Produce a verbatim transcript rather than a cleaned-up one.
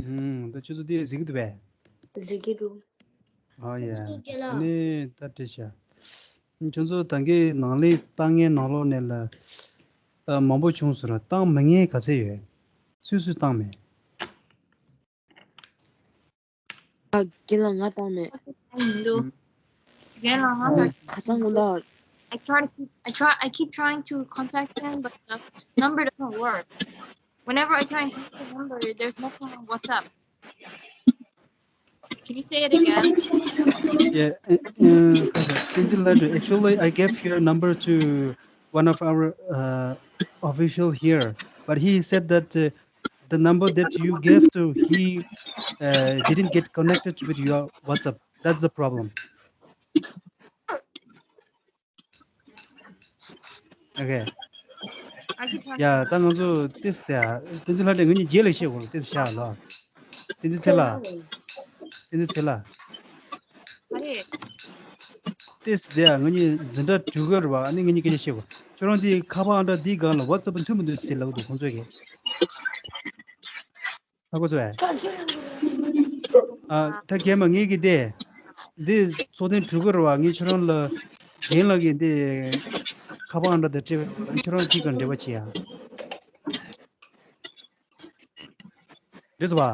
ཨུམ། ད་ཁྱོད་ཚོ་དེ་གཟིགས་ཀྱི་འདུག་པས། གཟིགས་ཀྱི་འདུག་ཨ་ཡ། ཨ་ནི་ད་བྲིས་ཤག་ཁྱོད་ཚོ་ད་གིན་ནང་ལས་བཏང་མཁན་ནང་ལོགས་ནས་ལ་ཨ་མང་པོ་བྱུང་ཟེར་ར། བཏང་མི་མཁན་ག་ཚད་ཡོད། སུས་སུས་བཏང་མེད། ཨ། རྒན་ལགས། ང་བཏང་མེད། འདུག་རྒན་ལགས། ང་ཁ་སང་གོང་ལ། I try to keep I try I keep trying to contact him, but the number doesn't work. Whenever I try and contact the number, there's nothing on WhatsApp. Can you say it again? Yeah, uh, uh, Tenzin Ladry, actually, I gave your number to one of our uh, official here, but he said that uh, the number that you gave to he uh, didn't get connected with your WhatsApp. That's the problem. Okay. ཡ། ད་ང་ཚོ་ཏིས་ཡ། ཏིས་ལྷ་འདྲེ་ང་གཉིས་རྗེས་ལ་བཤད་དགོས། ཏིས་བཤད་ལ། ཏིས་ཚེ་ལ། ཏིས་ཚེ་ལ། ཏིས་དེ་ཡ་ང་གཉིས་འཛིན་གྲྭ་དྲུག་གི་རེད་པ། ཨ་ནི་ང་གཉིས་སྐད་ཆ་བཤད་དགོས། ཁྱོད་རང་དེ་ཁ་པར་ཨང་གྲངས་འདི་སྒང་ལ་ཝ་ཙབ་མཐུན་མི་འདུག་ཟེར་ལབ་འདུག་ཁོང་ཚོས་ཀྱི། ཧ་གོ་སོང་ངས། ཨ། ད་གས་མ་ངེད་ཀྱི་དེ། འདི་ཚོགས་ཐེངས་དྲུག་གི་རེད་པ། ངས་ཁྱོད་རང་ལ་རྒན་ལགས་ཀྱི་འདི་ཁ་པར་ཨང་གྲངས་དེ་སྤྲད། ཁྱོད་རང་གཅིག་ག་འབྲེལ་བ་བྱེད་ཡ། རེད་སོ་པ།